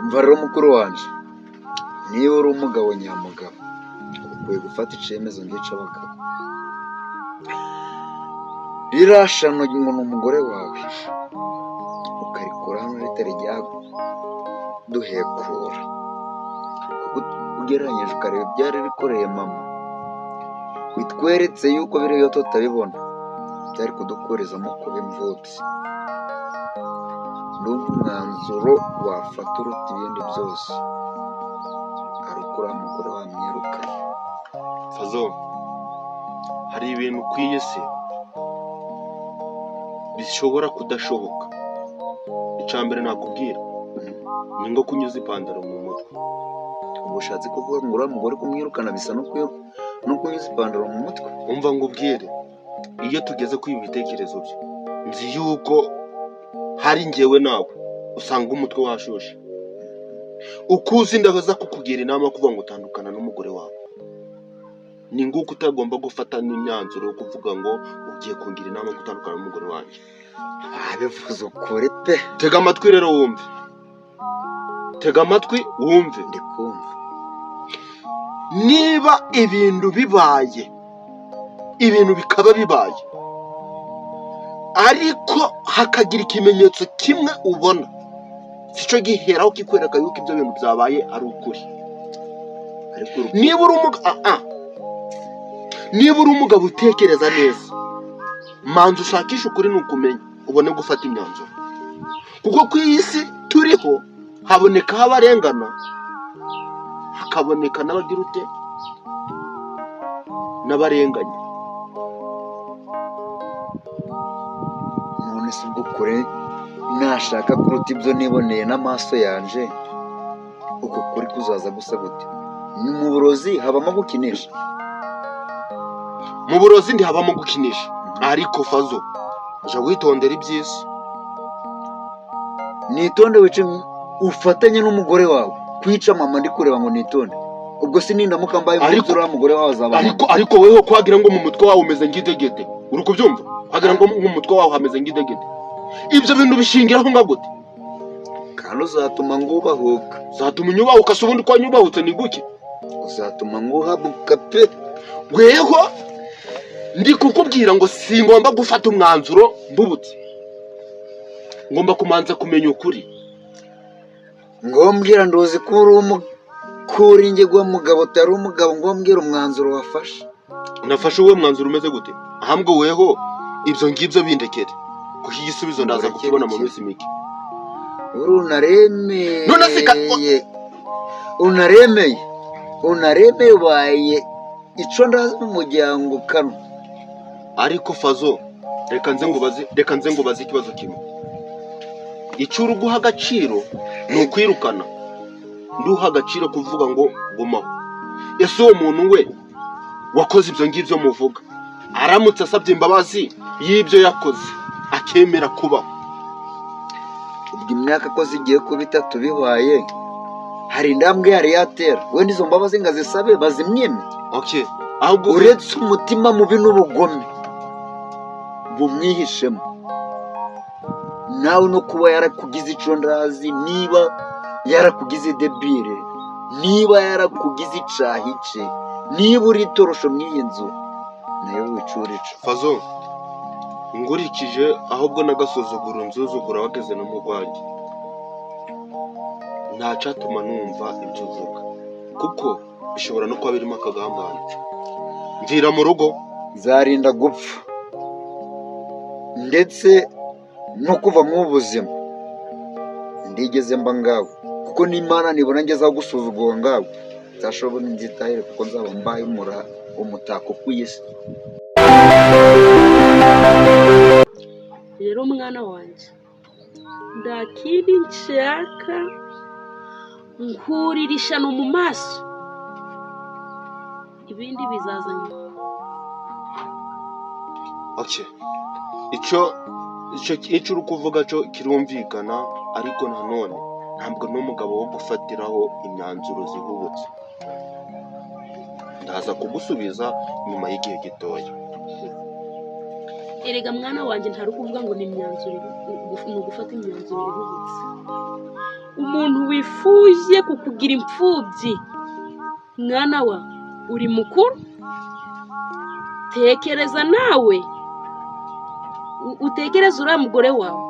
Umva rero mukuru wanje, niba uri umugabo nyamugabo, ukwiye gufata icyemezo ngica abagabo. Ririya shano ngo ni umugore wawe, ukarikura hano ritari ryaduhekura, kuko ugereranyije ukareba ibyari rikoreye mama, bitweretse yuko biriya iyo tutabibona byari kudukurizamo kuba imfubyi. Ndumva umwanzuro wafata uruta ibindi byose ari uko uriya mugore wamwirukana. Fazo, hari ibintu ku iyi si bishobora kudashoboka. Icya mbere nakubwira ni nko kunyuza ipantaro mu mutwe. Ubu ushatse kuvuga ngo uriya mugore kumwirukana bisa no kunyuza ipantaro mu mutwe? Umva ngubwire, iyo tugeze kuri ibi bitekerezo bye, nzi yuko hari njyewe nawe usanga umutwe washushe. Ukuzi ndabaza kukugira inama kuvuga ngo utandukana n'umugore wawe, ni nguko utagomba gufata n'imyanzuro yo kuvuga ngo ugiye kungira inama yo gutandukana n'umugore wanjye. Wabivuze ukuri pe. Tega amatwi rero wumve, tega amatwi wumve. Ndi kumva. Niba ibintu bibaye, ibintu bikaba bibaye, ariko hakagira ikimenyetso kimwe ubona, sico giheraho kikwereka yuko ibyo bintu byabaye ari ukuri. Ariko Niba uri niba uri umugabo utekereza neza, manza ushakishe ukuri nukumenya, ubone gufata imyanzuro. Kuko ku iyi si turiho habonekaho abarengana, hakaboneka n'abagira ute n'abarenganya. None se ubwo kure nashaka kuruta ibyo niboneye n'amaso yanje, uko kuri kuzaza gusa gute? Ni mu burozi habamo gukinisha. Mu burozi ntihabamo gukinisha, ariko Fazo jya witondera iby'isi. Nitonde wice, ufatanye n'umugore wawe kwica mama, ndi kureba ngo nitonde. Ubwo si nindamuka mbaye Ariko- imfubyi, uriya mugore wawe azaba Ariko ariko weho kwagira ngo mu mutwe wawe umeze nk'idegede, uri kubyumva? Kwagira ngo mu mutwe wawe hameze nk'idegede, ibyo bintu bishingiraho nka gute? Kandi uzatuma ngubahuka. Uzatuma unyubahuka se? Ubundi ko wanyubahutse ni guke? Uzatuma nguhabuka pe. Weho ndi kukubwira ngo singomba gufata umwanzuro mbubutse, ngomba kumanza kumenya ukuri. Ngombwira, nduzi ko uri umukuringirwa mugabo, utari umugabo. Ngombwira umwanzuro wafashe. Nafashe uwo mwanzuro umeze gute? Ahambwe weho ibyo ngibyo bindekere, kuko igisubizo ndaza Urekere kukibona mu iki? minsi mike. Uri unaremeye. None se Unaremeye, unaremeye, ubaye ico ndazi mu muryango kano. Ariko Fazo, reka nze ngubaze ikibazo kimwe. Icyo uri guha agaciro ni ukwirukana, nduha agaciro kuvuga ngo gumaho. Ese uwo muntu we wakoze ibyo ngibyo muvuga, aramutse asabye imbabazi y'ibyo yakoze akemera kubaho? Ubwo imyaka ko zigiye kuba 3 bibaye, hari intambwe yari yatera wenda izo mbabazi ngo azisabe bazimwime? Okay, ahubwo Uretse umutima mubi n'ubugome bumwihishemo, nawe no kuba yarakugize ico ndazi, niba yarakugize debile, niba yarakugize icahice, niba uri itorosho mw'iyi nzu, nayo wicura ico. Fazo, ngurikije ahubwo n'agasuzuguro nzuzugura wageze no mu rwanjye, ntacyatuma numva ibyo uvuga, kuko bishobora no kuba birimo akagambane. Mvira mu rugo. Nzarinda gupfa ndetse no kuva mu buzima ndigeze mba ngawe, kuko n'Imana nibona ngeze aho gusuzugura ngawe, nzashobora nzitahire, kuko nzaba mbaye umutako ku isi. Rero mwana wanjye, nta kindi nshaka, nkurira ishyano mu maso, ibindi bizaza nyuma. Okay, icyo uri kuvuga cyo kirumvikana, ariko nanone ntabwo n'umugabo wo gufatiraho imyanzuro zihubutse. Ndaza kugusubiza nyuma y'igihe gitoya. Erega mwana wanjye, ntari ukuvuga ngo ni imyanzuro, ni ugufata imyanzuro ihubutse. Umuntu wifuje kukugira imfubyi, mwana wa, uri mukuru, tekereza nawe, utekereze uriya mugore wawe.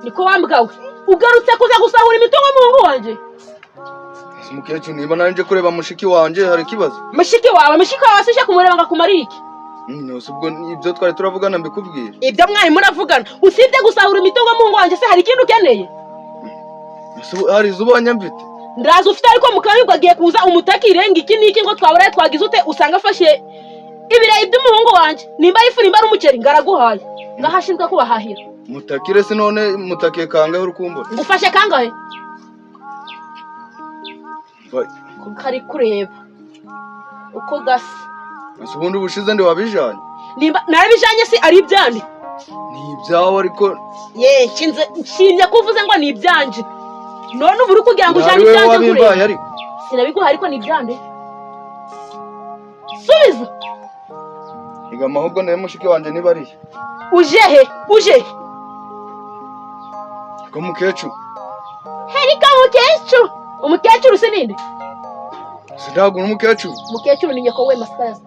Niko wambwawe, ugarutse kuza gusahura imitungo y'umuhungu wanjye? Umukecuru, niba nanjye kureba mushiki wanjye, hari ikibazo? Mushiki wawe? Mushiki wawe se uje kumureba ngo akumarire iki? Nose ubwo ibyo twari turavugana mbikubwira? Ibyo mwari muravugana, usibye gusahura imitungo y'umuhungu wanjye se hari ikindi ukeneye? Ese ubu hari izo ubonye mfite? Ndaza ufite, ariko mukanya agiye kuza umutakire ngo iki n'iki, ngo twaburaye twagize ute, usanga afashe ibirayi by'umuhungu wanjye, nimba ari ifu, nimba ari umuceri, ngaraguhaye ngaho ashinzwe kubahahira. Mutakire se none mutakiye kangahe urukumbura? Ngufashe kangahe? Ko kari kureba uko gasa. Ese ubundi ubushize ndi wabijanye? Nimba narabijanye si ari ibyande? Ni ibyawe ariko. Ye, nshinze nshimye ko uvuze ngo ni ibyanje. None ubu uri kugira ngo ujane Ari wowe ibyanje wabimbaye ngurebe? Ariko. Sinabiguha, ariko ni ibyande? Subiza. Iga ahubwo nawe mushiki wanjye niba ariye. Uje he? Uje he? Ko mukecuru. Herika mukecuru. Umukecuru se ninde? Sinagura umukecuru. Umukecuru ni nyoko we masikazi.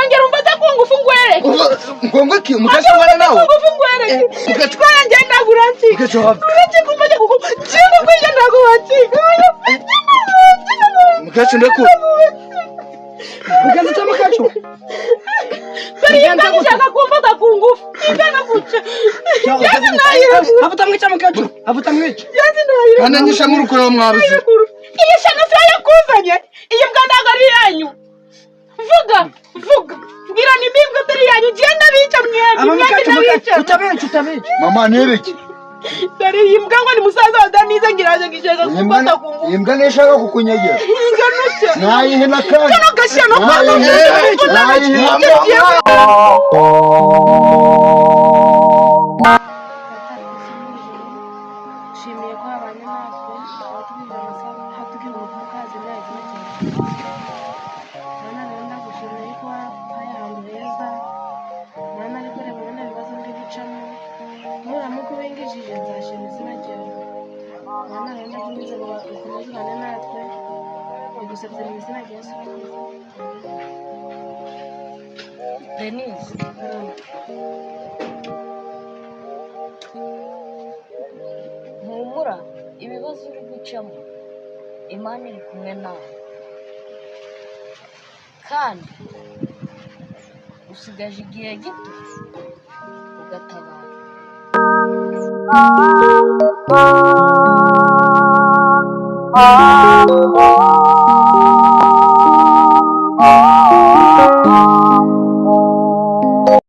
Ongera umfate ku ngufu ngwereke. Ngombwa ki umukecuru ubana nawe? Ku ngufu ngwereke. Mukecuru. Twanjye ntabwo urancika. Mukecuru have. Uretse kumfata ku ngufu. Njyewe ngwije ntabwo wancika. Mukecuru, ndakura. Bigenze ute, mukecuru? Dore iyi mbwa ishaka kumfata ku ngufu. Ingana gutya. Havuta mwica, mukecuru, havuta mwica. Kandi anyisha muri kureba mwabizi. Iyi shano si yo yakuzanye. Iyi mbwa ntabwo ari iyanyu. Vuga, vuga. Mbwira ni imbwa atari iyanyu. Genda bica mwembi. Aba Mwembi mukecuru, ndabica. mukecuru, utabica, utabica. Mama, nibiki? Dore iyi mbwa ngo ni musaza wa Danize, ngiraje ngishaka Iyi mbwa kumfata ku ngufu. iyi mbwa ntishaka kukunyegera. Ingana utya. Nayihina kandi. Kano gashano kano. Nayihina. Nshimiye ko wabanye natwe watubwira amasaha hatubwira ubutumwa kazi neza cyane. Mana rero, ndagushimiye ko wampaye ahantu heza. Mana, ariko reba bino bibazo ndi gucamo, nuramuka ubingishije nzashima izina ryawe. Mana rero, ndakomeza ngo ukomeze ubane natwe, bigusabye mu izina rya Yesu Kristo. Denise, humura, ibibazo uri gucamo Imana iri kumwe nawe, kandi usigaje igihe gito ugatabara.